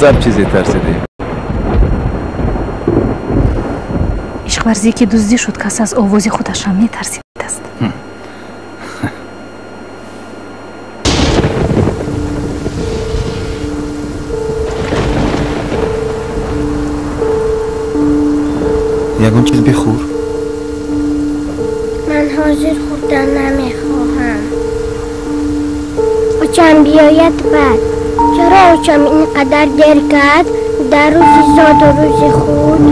Аз чизе тарсидем. Ишқварзие ки дуздӣ шуд, кас аз овози худашам метарсидааст. Ягон чиз бихӯр. Ман ҳозир хӯрдан намехоҳам. Очам биёяд баъд. Чаро очам ин қадар дер кард дар рӯзи зоду рӯзи худ?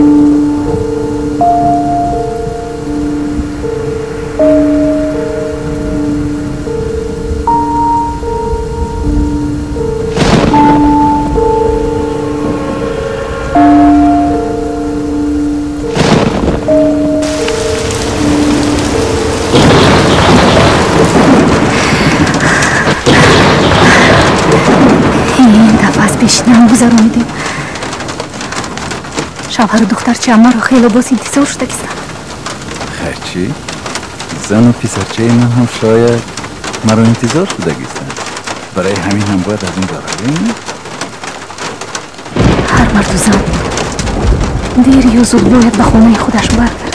Пешинам гузаронидем. Шавҳару духтарчаам маро хело боз интизор шудагистанд. Хайр чӣ? Зану писарчаи ман ҳам шояд маро интизор шудагистанд. Барои ҳамин ҳам бояд аз ин баравем. Ҳар марду зан дер ё зуд бояд ба хонаи худаш баргардад.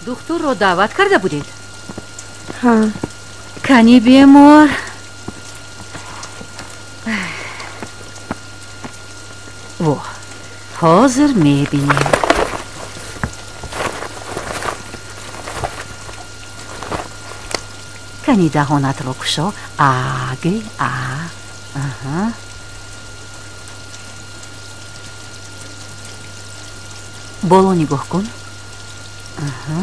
Духтурро даъват карда будед? Ҳа. Кани бемор. Во, ҳозир мебинем. Кани даҳонатро кушо. А, гӯй, а. Аҳа. Боло нигоҳ кун. Аҳа.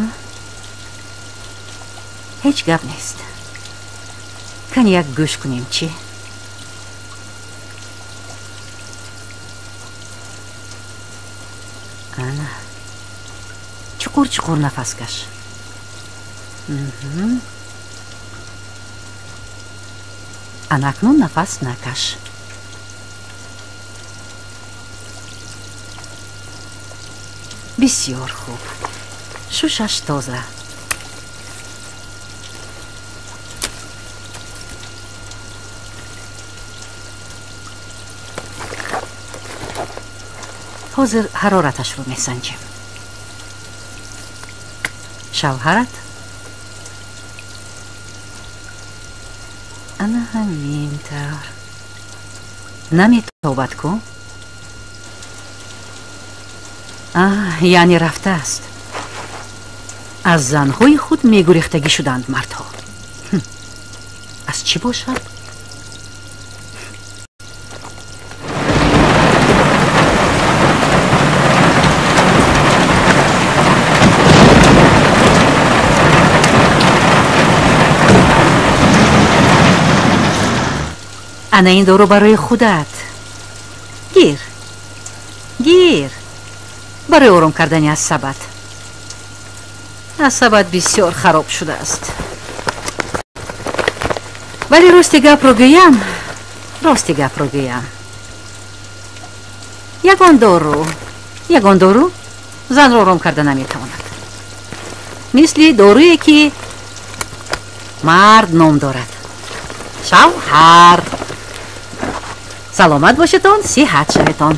Ҳеҷ гап нест. Кани як гӯш кунем чӣ? Ана. Чуқур чуқур нафас каш. Ана акнун нафас накаш. Бисёр хуб. Шушаш тоза. Ҳозир ҳарораташро месанҷем. Шавҳарат? Ана ҳамин тавр. Наметобад ку? Яъне рафтааст. Аз занҳои худ мегурехтагӣ шуданд мардҳо. Аз чӣ бошад? Ана ин дору барои худат. Гир. Гир. Барои ором кардани асабат. Асабат бисёр хароб шудааст. Вале рости гапро гӯям, рости гапро гӯям. Ягон дору, ягон дору занро ором карда наметавонад. Мисли доруе ки мард ном дорад. Шавҳар. Саломат бошедон, сиҳат шаведон.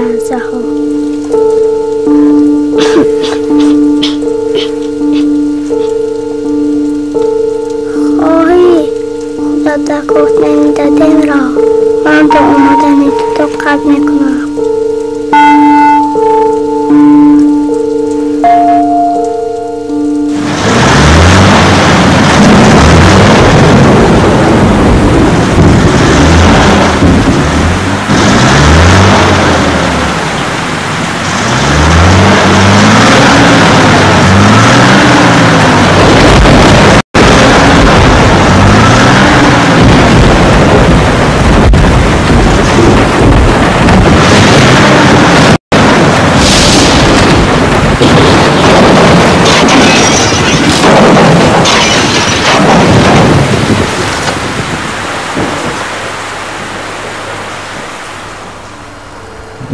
Лаҳзаҳо. Хоҳӣ худат дар кӯҳнаи дадемро ман то омадани ту тоқат мекунам.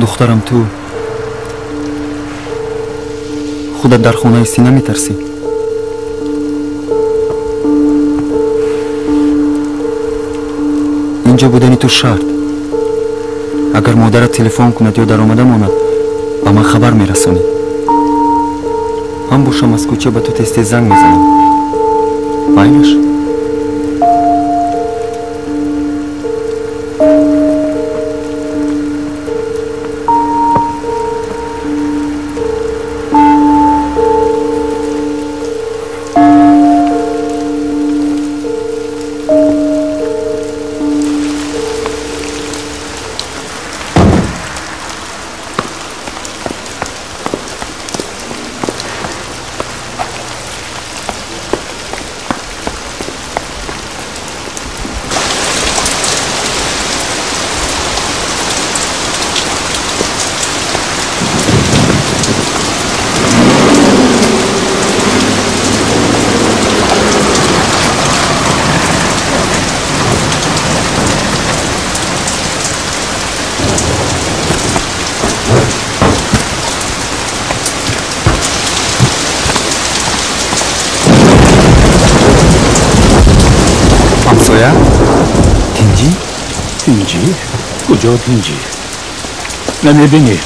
Духтарам, ту худат дар хона истӣ, наметарсӣ? Инҷо будани ту шарт. Агар модарат телефон кунад ё даромада монад, ба ман хабар мерасонӣ. Ман бошам аз кӯча ба ту тез-тез занг мезанам. Майлаш? Ҳамсоя? Тинҷӣ? Тинҷӣ? Куҷо тинҷӣ? Намебинед.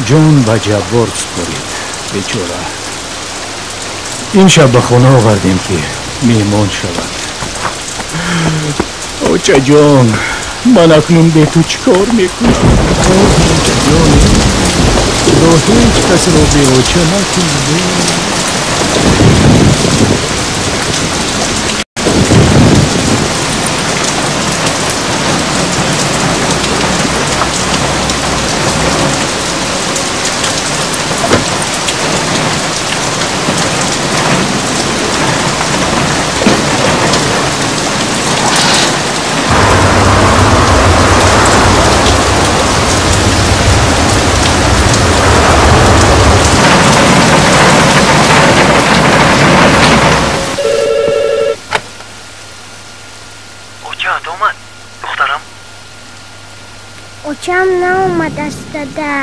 Ҷон ба Ҷаббор супорид, бечора. Ин шаб ба хона овардем, ки меҳмон шавад. Очаҷон, ман акнун бе ту чӣ кор мекунам? Очаҷон, худо ҳеҷ касро беоча накунад. Очам наомадааст, дада.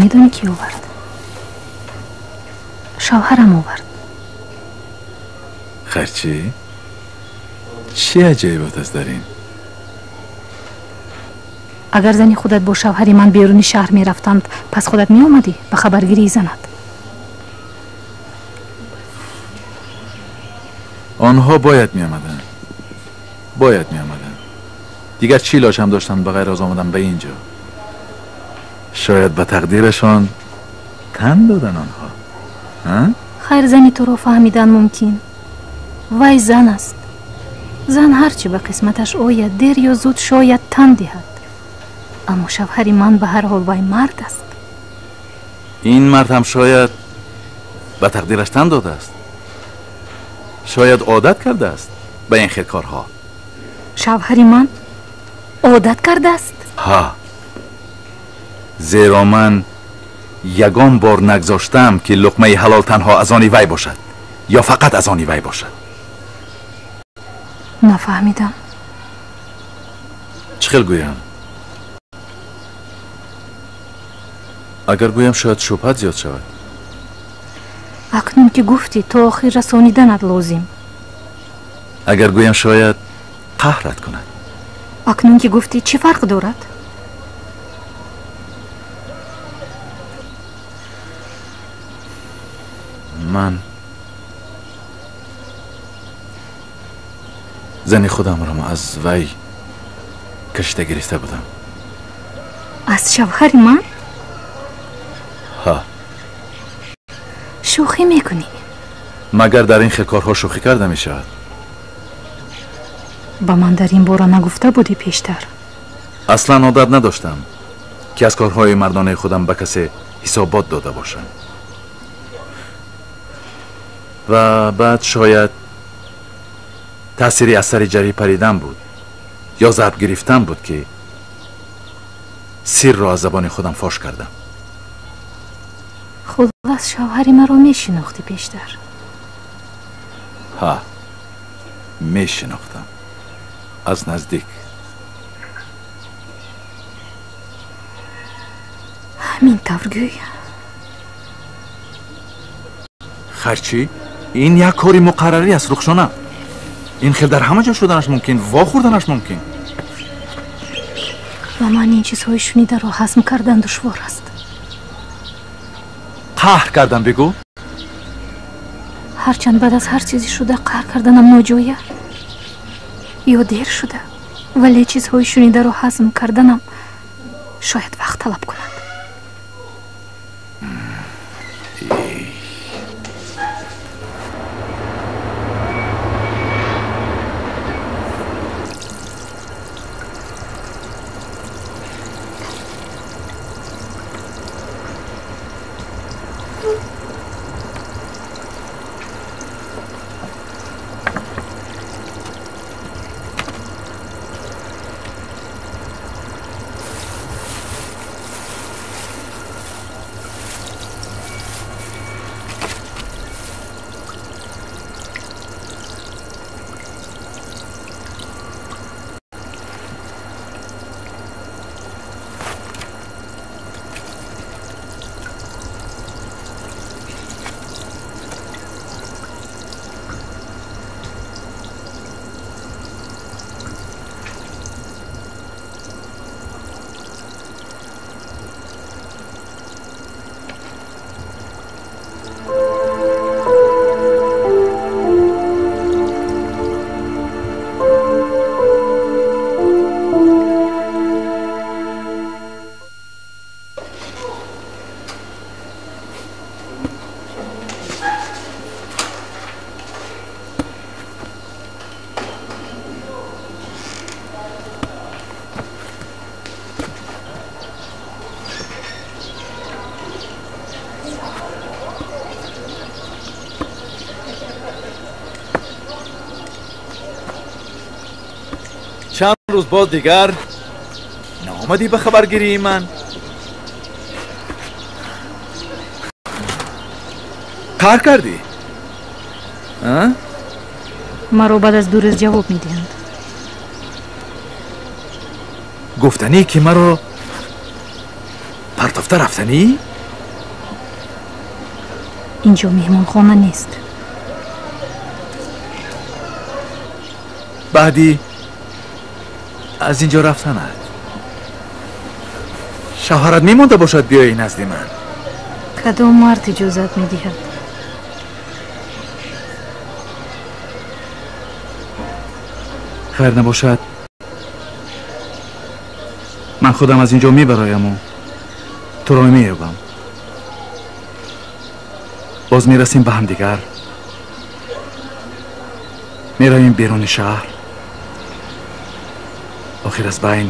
Медонӣ ки овард? Шавҳарам овард. Хайр чӣ? Чӣ аҷоибот аст дар ин? Агар зани худат бо шавҳари ман беруни шаҳр мерафтанд, пас худат меомадӣ ба хабаргирии занат? Онҳо бояд меомаданд. Бояд меомаданд. Дигар чӣ илоҷ ҳам доштанд ба ғайр аз омадан ба ин ҷо? Шояд ба тақдирашон тан додан онҳо. Хайр, зани туро фаҳмидан мумкин. Вай зан аст. Зан ҳарчи ба қисматаш ояд, дер ё зуд шояд тан диҳад. Аммо шавҳари ман ба ҳар ҳол вай мард аст. Ин мард ҳам шояд ба тақдираш тан додааст. Шояд одат кардааст ба ин хел корҳо. Шавҳари ман одат кардааст? Ҳа. Зеро ман ягон бор нагзоштам ки луқмаи ҳалол танҳо аз они вай бошад ё фақат аз они вай бошад. Нафаҳмидам. Чӣ хел гӯям? Агар гӯям шояд шубҳат зиёд шавад. Акнун ки гуфтӣ, то охир расониданат лозим. Агар гӯям шояд қаҳрат кунад. Акнун ки гуфтӣ, чӣ фарқ дорад? Ман зани худамро аз вай кашида гирифта будам. Аз шавҳари ман? Ҳа. Шӯхӣ мекунӣ? Магар дар ин хел корҳо шӯхӣ карда мешавад? Ба ман дар ин бора нагуфта будӣ пештар? Аслан одат надоштам ки аз корҳои мардонаи худам ба касе ҳисобот дода бошам. Ва баъд шояд таъсири аз сари ҷарӣ паридан буд ё зарб гирифтан буд ки сирро аз забони худам фош кардам. Хуллас, шавҳари маро мешинохтӣ пештар? Ҳа, мешинохтам. Аз наздик. Ҳамин тавр гӯй. Харчи, ин як кори муқаррарӣ аст, Рухшона. Ин хел дар ҳама ҷо шуданаш мумкин, вохӯрданаш мумкин. Ба ман ин чизҳои шунидаро ҳазм кардан душвор аст. Қаҳр кардан бигӯ. Ҳарчанд баъд аз ҳар чизе шуда қаҳр карданам ноҷоя ё дер шуда, вале чизҳои шунидаро ҳазм карданам шояд вақт талаб кунад. Чанд рӯз боз дигар наомадӣ ба хабаргирии ман. Қаҳр кардӣ? Маро баъд аз 2 рӯз ҷавоб медиҳанд. Гуфтанӣ ки маро партофта рафтанӣ? Инҷо меҳмонхона нест. Баъди аз инҷо рафтанат шавҳарат мемонда бошад биёӣ назди ман. Кадом мард иҷозат медиҳад? Хайр набошад, ман худам аз инҷо мебарояму туро меёбам. Боз мерасем ба ҳамдигар, меравем беруни шаҳр. Охир аз байн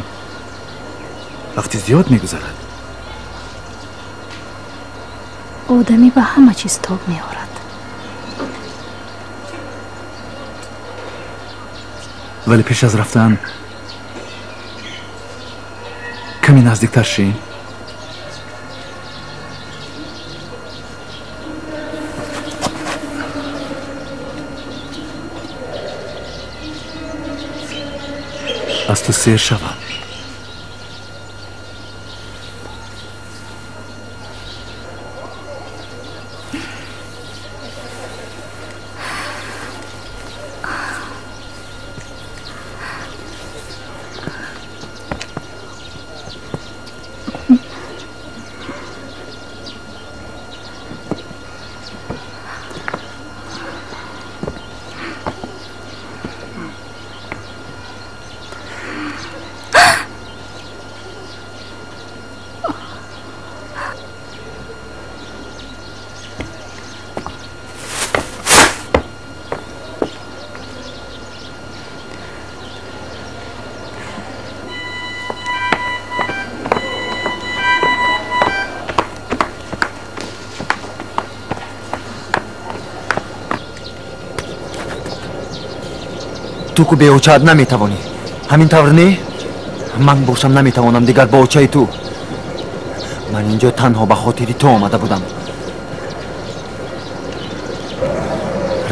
вақти зиёд мегузарад. Одамӣ ба ҳама чиз тоб меорад. Вале пеш аз рафтан каме наздиктар шин. Аз ту сер шавам. Ту ку беочаат наметавонӣ. Ҳамин тавр не? Ман бошам наметавонам дигар бо очаи ту. Ман инҷо танҳо ба хотири ту омада будам.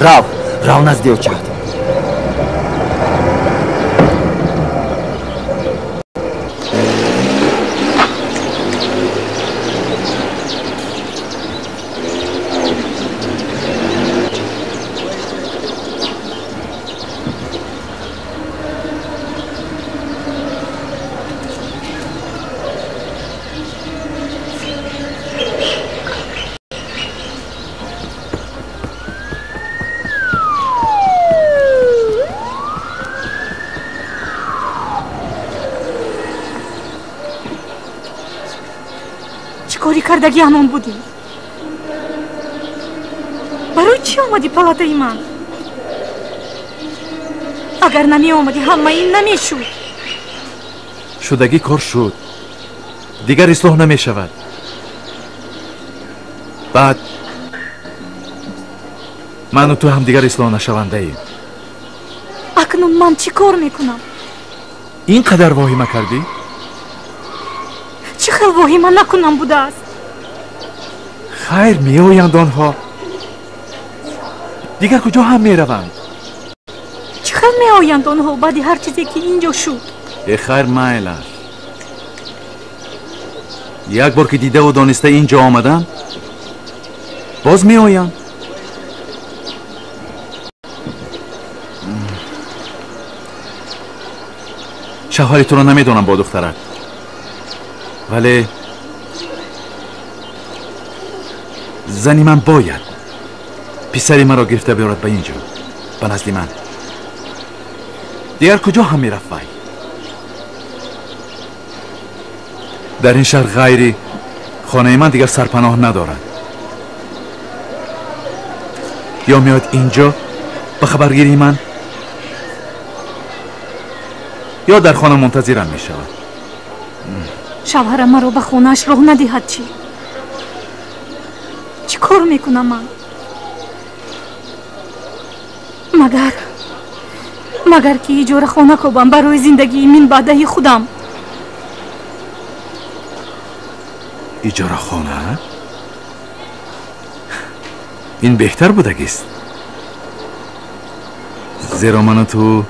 Рав, рав назди очаат. Кардаги ҳамон будӣ? Барои чӣ омадӣ палатаи ман? Агар намеомадӣ, ҳама ин намешуд. Шудагӣ кор шуд, дигар ислоҳ намешавад. Баъд ману ту ҳамдигар ислоҳ нашавандаем. Акнун ман чӣ кор мекунам? Ин қадар воҳима кардӣ? Чӣ хел воҳима накунам будааст? Хайр, меоянд онҳо. Дигар куҷо ҳам мераванд? Чӣ хел меоянд онҳо баъди ҳар чизе ки инҷо шуд? Э хайр, майлаш. Як бор ки дидаву дониста инҷо омаданд, боз меоянд. Шавҳари туро намедонам бо духтарат, вале зани ман бояд писари маро гирифта биёрад ба инҷо, ба назди ман. Дигар куҷо ҳам мерафт вай? Дар ин шаҳр ғайри хонаи ман дигар сарпаноҳ надорад. Ё меояд инҷо ба хабаргирии ман, ё дар хона мунтазирам мешавад. Шавҳарам маро ба хонааш роҳ надиҳад чӣ? Чӣ кор мекунам ман? Магар ки иҷорахона кобам барои зиндагии минбаъдаи худам. Иҷорахона? Ин беҳтар будагист, зеро ману ту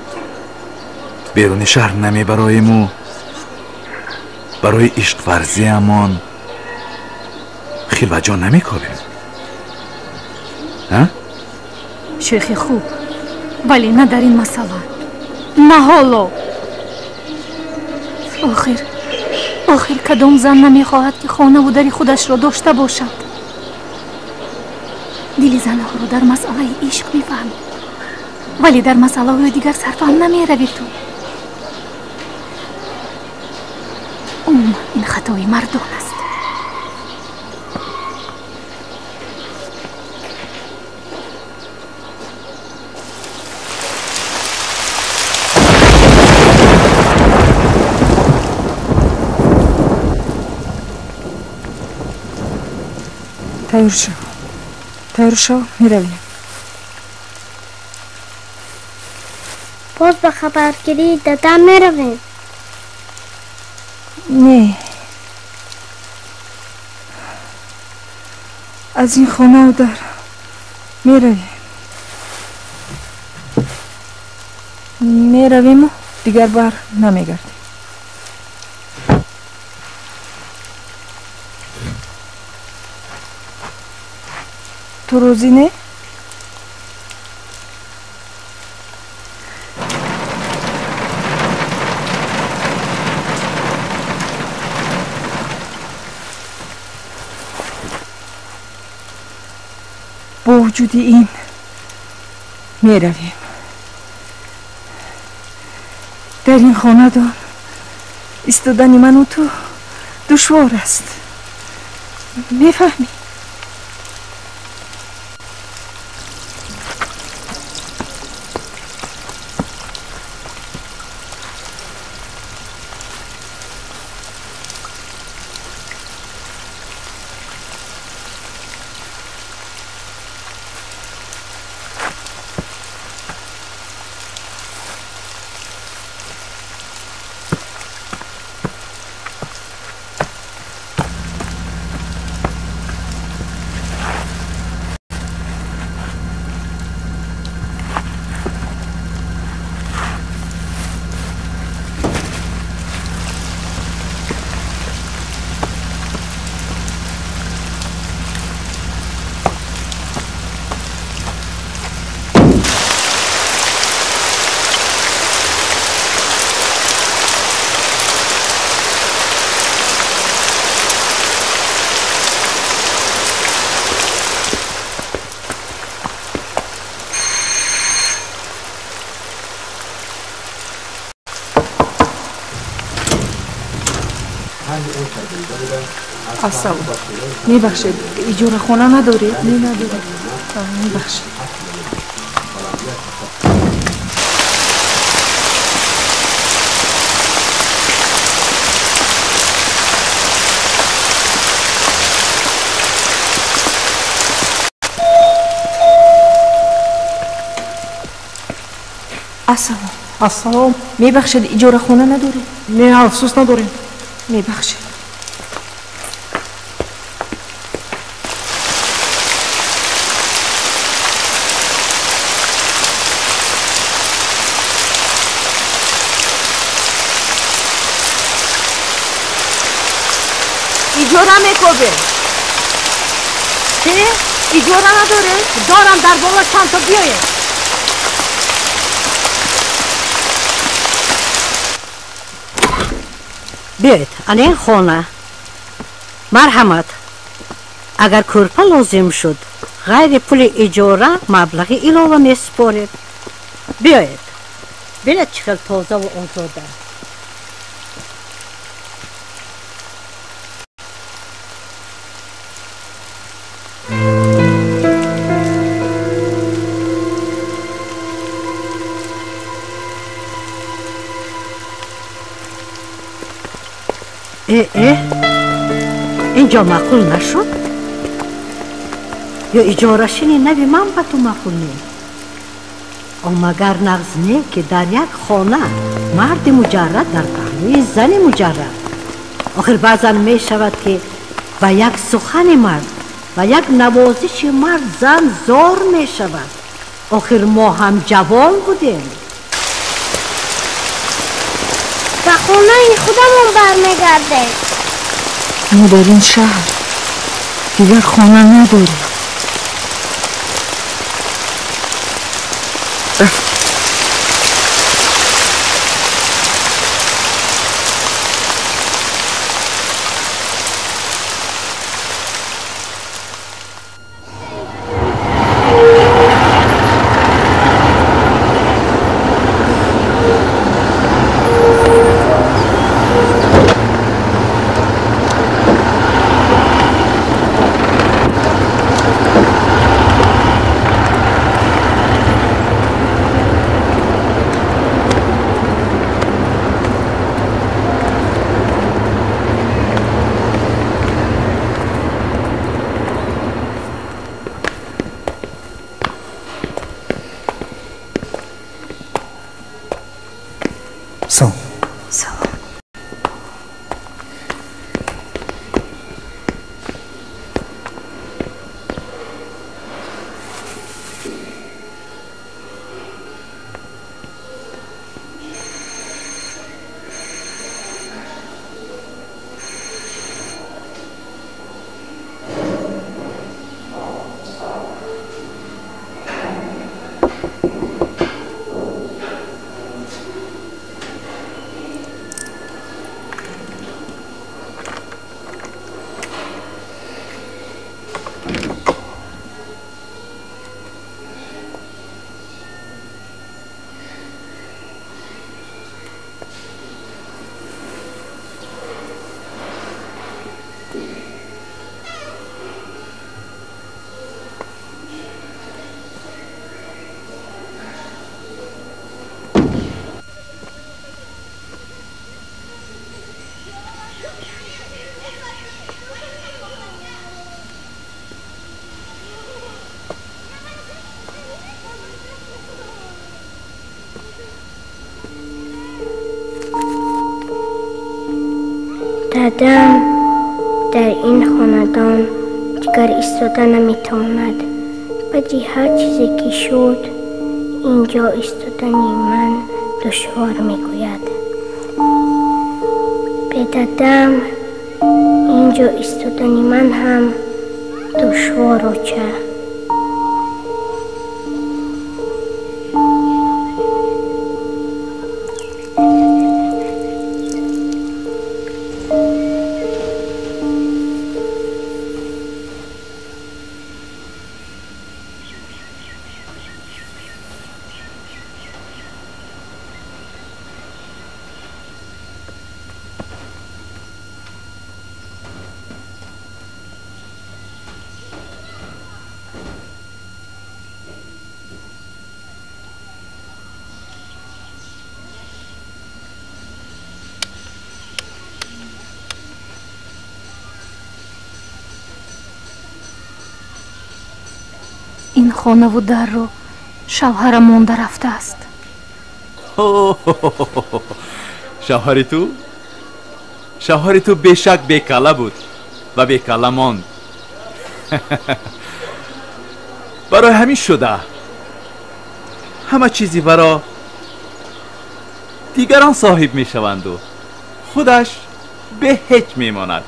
беруни шаҳр намебароему барои ишқварзиамон хилваҷон намекобем. Шӯхи хуб, вале на дар ин масъала, на ҳоло. Охир кадом зан намехоҳад, ки хонаву дари худашро дошта бошад? Дили занҳоро дар масъалаи ишқ мефаҳмӣ, вале дар масъалаҳои дигар сарфаҳм намеравӣ ту. Умуман ин хатои мардон аст. Тайёр шав, тайёр шав, меравем. Боз ба хабаргирии дадам меравем? Не, аз ин хонаву дар меравем, меравему дигар бар намегардем. Ту розӣ не? Бо вуҷуди ин меравем. Дар ин хонадон истодани ману ту душвор аст. Мефаҳмӣ? Ассалом. Мебахшед, иҷорахона надоред? Не, надоред. Мебахшед. Ассалом. Ассалом. Мебахшед, иҷорахона надоред? Не, афсӯс надорем. Мебахшед. Иҷора мекобем. Чӣ? Иҷора надоре? Дорам, дар боло чанд то, биёед. Биёед, ана ин хона. Марҳамат. Агар кӯрпа лозим шуд, ғайри пули иҷора маблағи илова месупоред. Биёед. Бинед чӣ хел тозаву озода. Э, инҷо маъқул нашуд? Ё иҷорашини нави ман ба ту маъқул не? Омагар нағз не, ки дар як хона марди муҷаррад дар паҳлӯи зани муҷаррад. Охир баъзан мешавад, ки ба як сухани мард, ба як навозиши мард зан зор мешавад. Охир мо ҳам ҷавон будем. Ба хонаи худамон бармегардем. Мо дар ин шаҳр дигар хона надорем. Салом. Салом. Дадам дар ин хонадон дигар истода наметавонад. Баъди ҳар чизе ки шуд, инҷо истодани ман душвор мегӯяд. Бе дадам инҷо истодани ман ҳам душвор оча. Ин хонаву дарро шавҳарам монда рафтааст. Шавҳари ту? Шавҳари ту бешак бекала буд ва бекала монд. Барои ҳамин шуда ҳама чизи варо дигарон соҳиб мешаванду худаш бе ҳеҷ мемонад.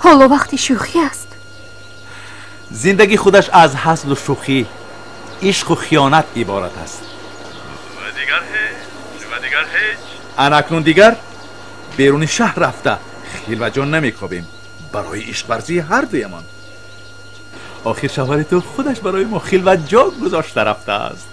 Ҳоло вақти шӯхӣ аст. Зиндагӣ худаш аз ҳаслу шӯхӣ, ишқу хиёнат иборат аст. Ва дигар ҳеҷ, ва дигар ҳеҷ. Ана акнун дигар беруни шаҳр рафта хилваҷон намекобем барои ишқварзии ҳар дуямон. Охир шавҳари ту худаш барои мо хилваҷо гузошта рафтааст.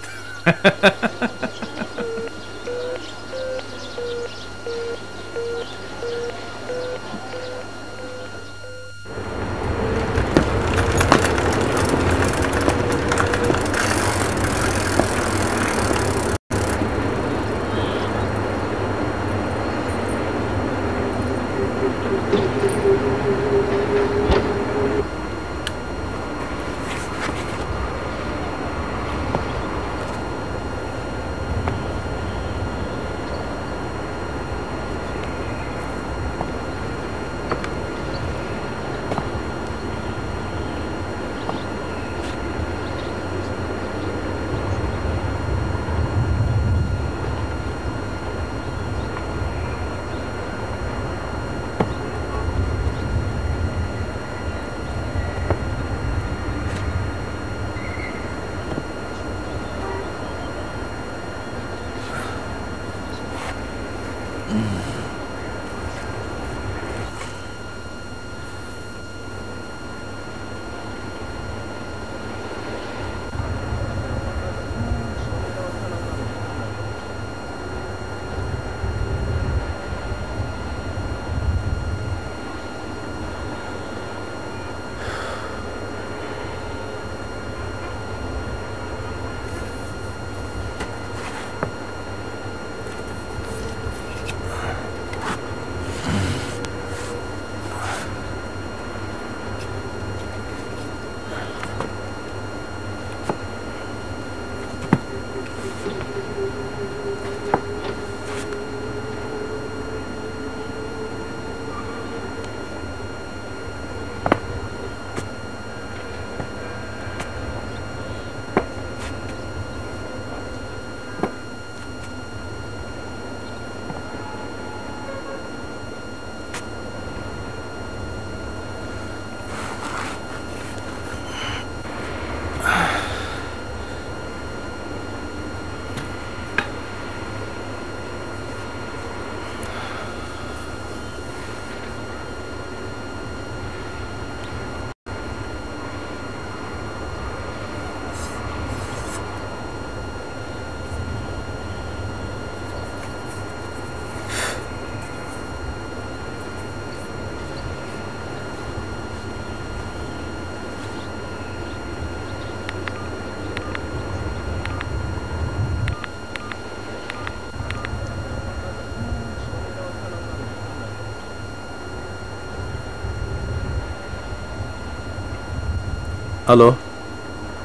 Алло,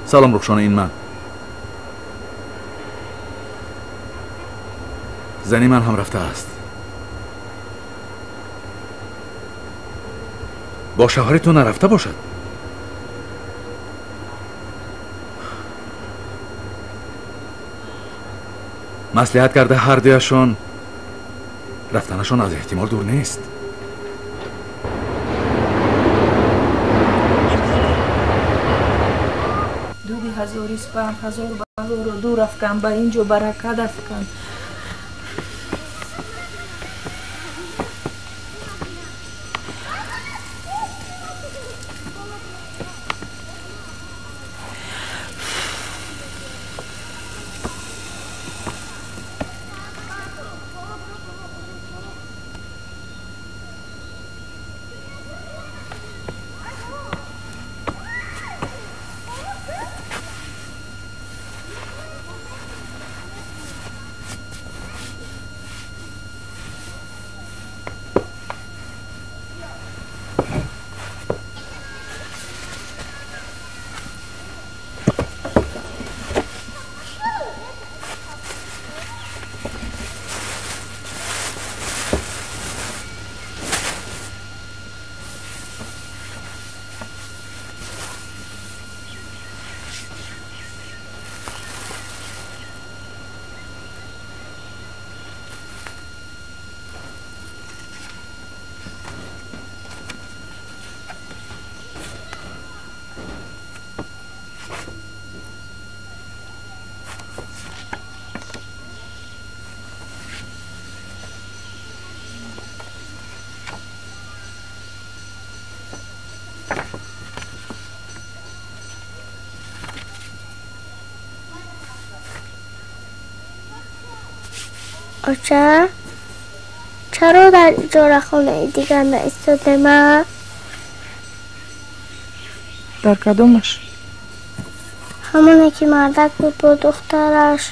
салом Рухшона, ин ман. Зани ман ҳам рафтааст. Бо шавҳари ту нарафта бошад? Маслиҳат карда ҳар дуяшон рафтанашон аз эҳтимол дур нест. Дуди ҳазори спанд ҳазор балоро дур афкан, ба ин ҷо баракат афкан. оча чаро дар иҷорахонаи дигар наистодема? Дар кадомаш? Ҳамоне ки мардак буд бо духтараш.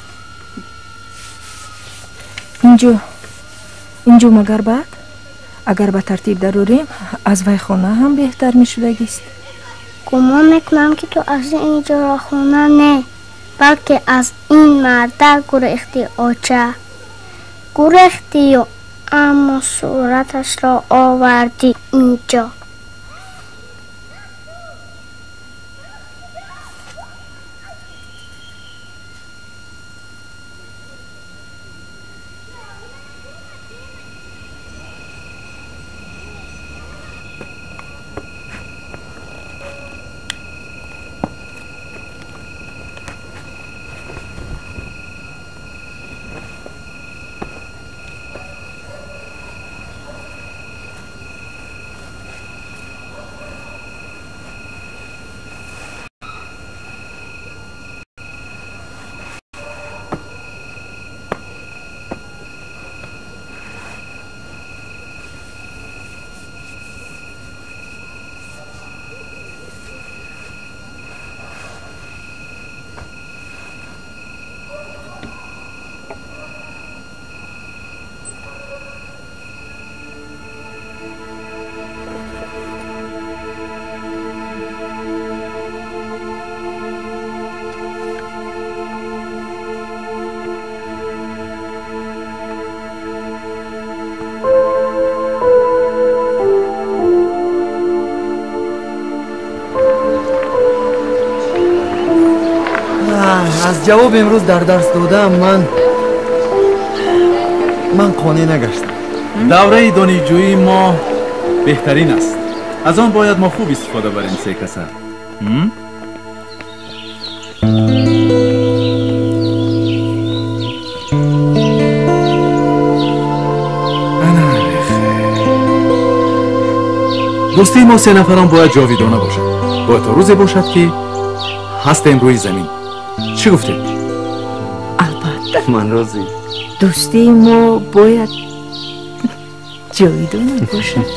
Инҷо магар баъд? Агар ба тартиб дарорем, аз вай хона ҳам беҳтар мешудагист. Гумон мекунам, ки ту аз ин иҷорахона не, балки аз ин мардак гурехтӣ, оча. Гурехтию, аммо сураташро овардӣ инҷо. Аз ҷавоб имрӯз дар дарс додаам ман қонеъ нагаштам. Давраи донишҷӯии мо беҳтарин аст. Аз он бояд мо хуб истифода барем се каса. Дӯстии мо се нафарон бояд ҷовидона бошад. Бояд то рӯзе бошад, ки ҳастем рӯи замин. Чӣ гуфтед? Албатта. Ман розӣ. Дӯстии мо бояд ҷовидона бошад.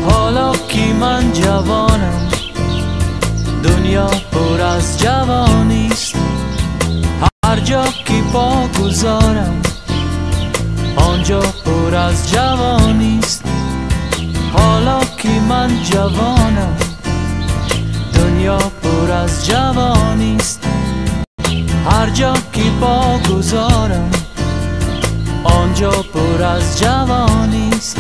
Ҳоло ки ман ҷавонам, дунё пур аз ҷавонист. آنجا پر از جوانیست. حالا که من جوانم، دنیا پر از جوانیست. هر جا که پا گذارم، آنجا پر از جوانیست.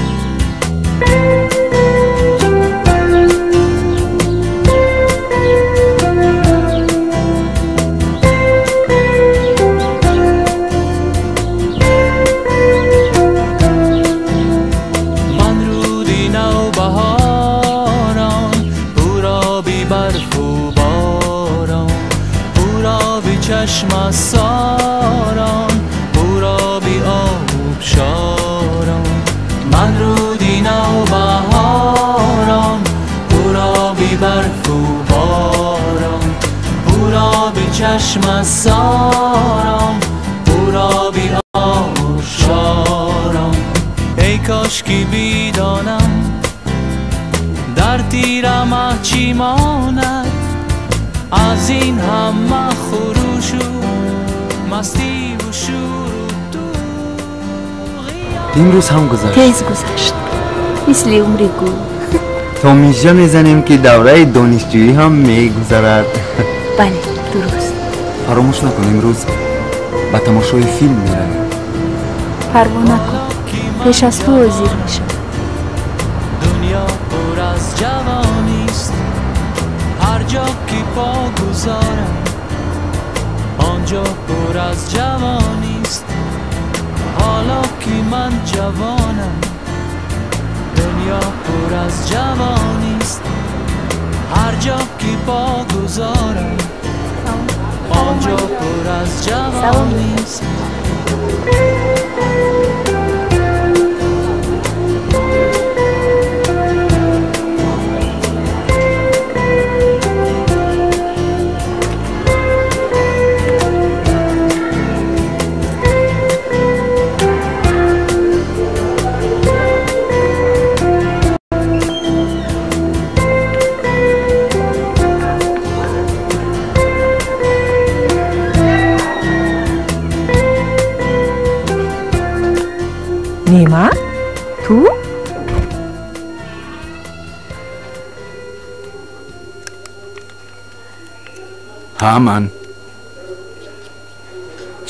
من رودی نوبهاران، پورا بی برف و باران، پورا بی چشم ساران، پورا بی آبشاران. من رودی نوبهاران، پورا بی برف و باران، پورا بی چشم ساران، پورا بی آبشاران. ای کاش که بیدانم در تیره مه چی ماند، از این همه خروش و مستی و شور و طغیان. امروز هم گذشت، تیز گذشت مثل عمر گل. تا میژه میزنیم که دوره دانشجویی هم میگذرد. بله درست. فراموش نکن امروز به تماشای فیلم میرویم. پروا نکن، پیش از تو حاضر میشم. دنیا پر از جوانیست، هر جا که پا گذارم، آنجا پر از جوانیست. حالا که من جوانم، دنیا پر از جوانیست. هر جا که پا گذارم، آنجا پر از جوانیست. неъмат, ту? Ҳа, ман.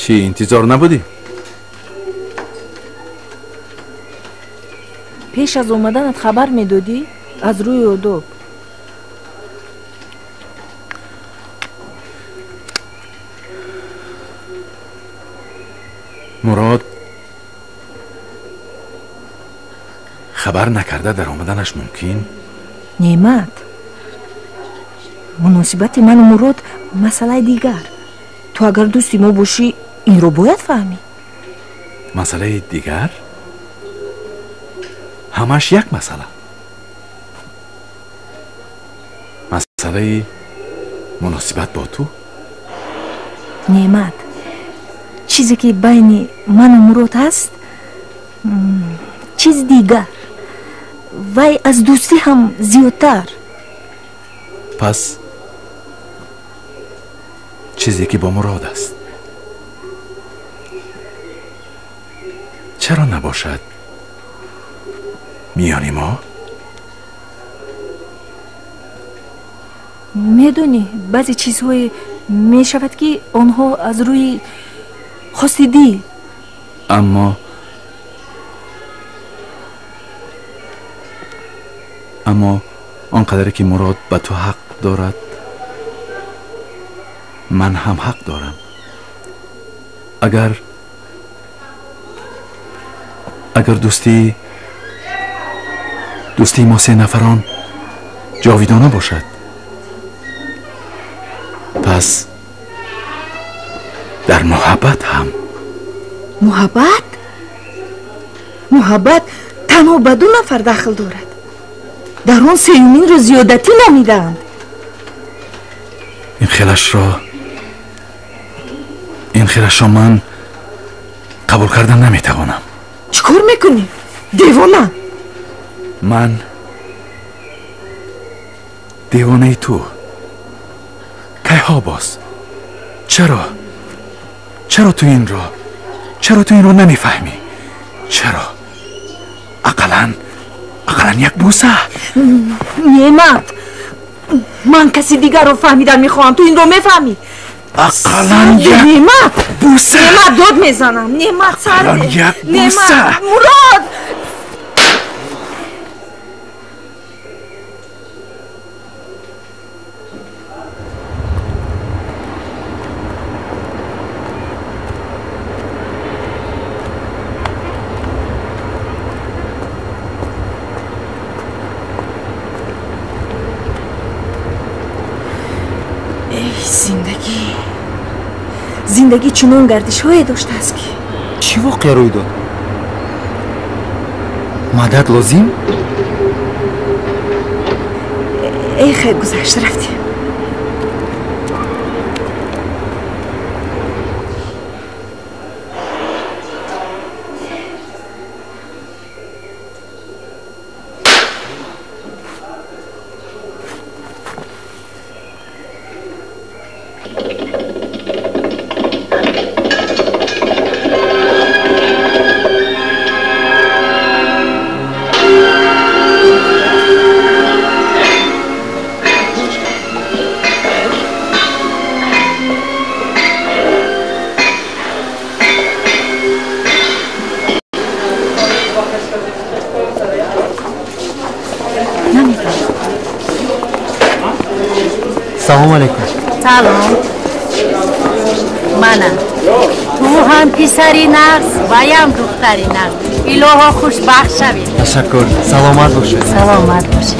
Чӣ, интизор набудӣ? Пеш аз омаданат хабар медодӣ? Аз рӯи одоб. Мурод хабар накарда дар омаданаш мумкин? Неъмат, муносибати ману Мурод масъалаи дигар. Ту агар дӯсти мо бошӣ, инро бояд фаҳмӣ. Масъалаи дигар? Ҳамаш як масъала. Масъалаи муносибат бо ту? Неъмат, чизе ки байни ману Мурод ҳаст, чиз дигар. Вай аз дӯстӣ ҳам зиёдтар. Пас чизе ки бо Мурод аст, чаро набошад миёни мо? Медонӣ, баъзе чизҳое мешавад, ки онҳо аз рӯи хости дил. Аммо он қадаре ки Мурод ба ту ҳақ дорад, ман ҳам ҳақ дорам. Агар дӯстии мо се нафарон ҷовидона бошад, пас дар муҳаббат ҳам. Муҳаббат? Муҳаббат танҳо ба ду нафар дахл дорад. Дар он сеюминро зиёдатӣ номидаанд. Ин хелашро ман қабул кардан наметавонам. Чӣ кор мекунӣ, девона? Ман девонаи ту. Кайҳо боз? Чаро? Чаро ту инро? Чаро ту инро намефаҳмӣ? Чаро? Ақаллан як бӯса. Неъмат, ман каси дигарро фаҳмидан мехоҳам. Ту инро мефаҳмӣ? Ақаллан як Неъмат, бӯса. Неъмат, дод мезанам. Неъмат, сарде. Ақаллан як бӯса. Неъмат, Мурод. Зиндагӣ чунон гардишҳое доштааст ки чӣ воқеа рӯй дод? Мадад лозим? Эй, хел гузашт, рафтем. Салом алейкум. Салом. Мана. Ту ҳам писари нағз, ваям духтари нағз. Илоҳо хушбахт шавед. Ташаккур. Саломат бошед. Саломат бошед.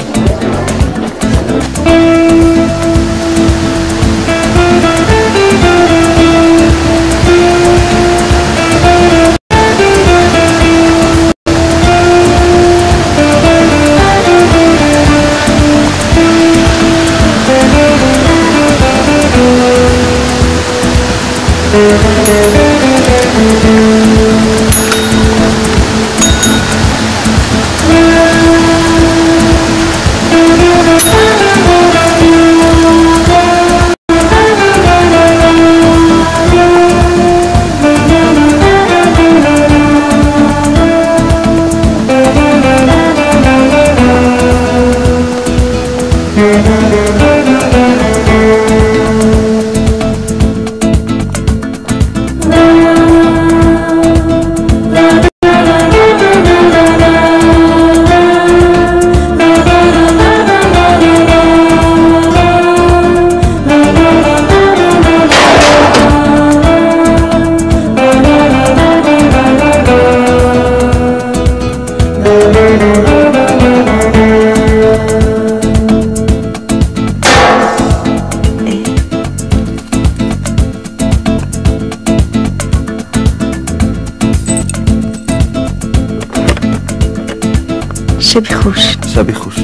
Шаби хуш. Шаби хуш.